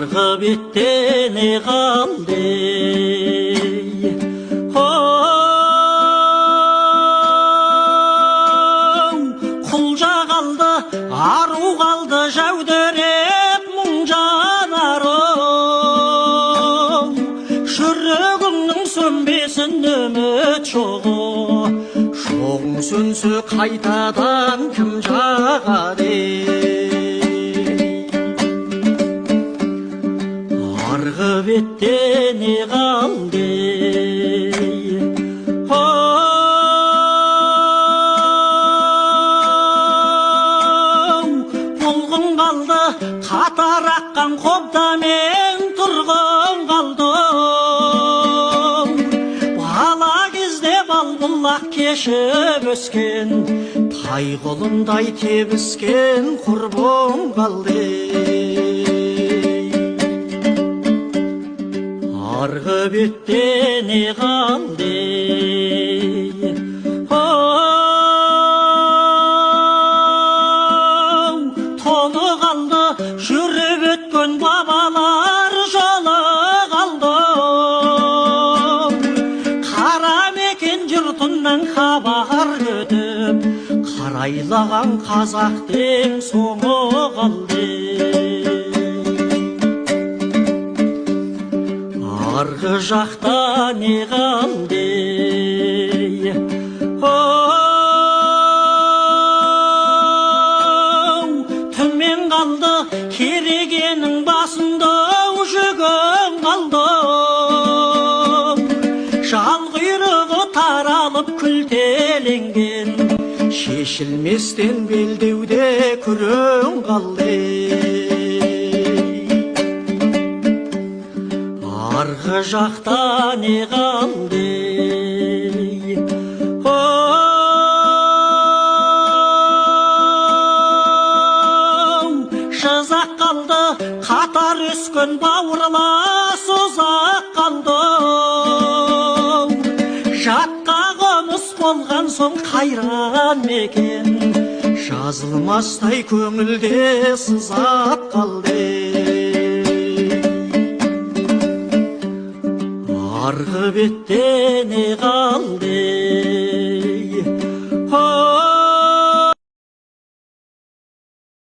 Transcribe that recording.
Арғы бетте не қалды? Құлжа қалды, ару қалды, жәудіреп мұң жанарым. Жүрегіңнің сөнбесін үміт шоғы, шоғың сөнсе қайтадан кім жағады? Арғы бетте не қалды? Болғың қалды, қатар аққан қобдамен тұрғын қалды. Бала кезде балбұлақ кешіп өскен, тай құлындай тебіскен құрбың қалды. Арғы бетте не қалды? Тоны қалды, жүріп өткен бабалар жолы қалды. Қара мекен жұртынан хабар күтіп, қарайлаған қазақтың соңы қалды. Арғы жақта не қалды? Төмен қалды, керегенің басында жүгім қалды. Жал құйрығы таралып күлтеленген, шешілместен белдеуде күрең қалды. Арғы жақта не қалды? Жызақ қалды, қатар өскен бауырлас ұзақ қалды. Жатқа қоныс болған соң қайран мекен, жазылмастай көңілде сызат қалды. Арғы бетте не қалды?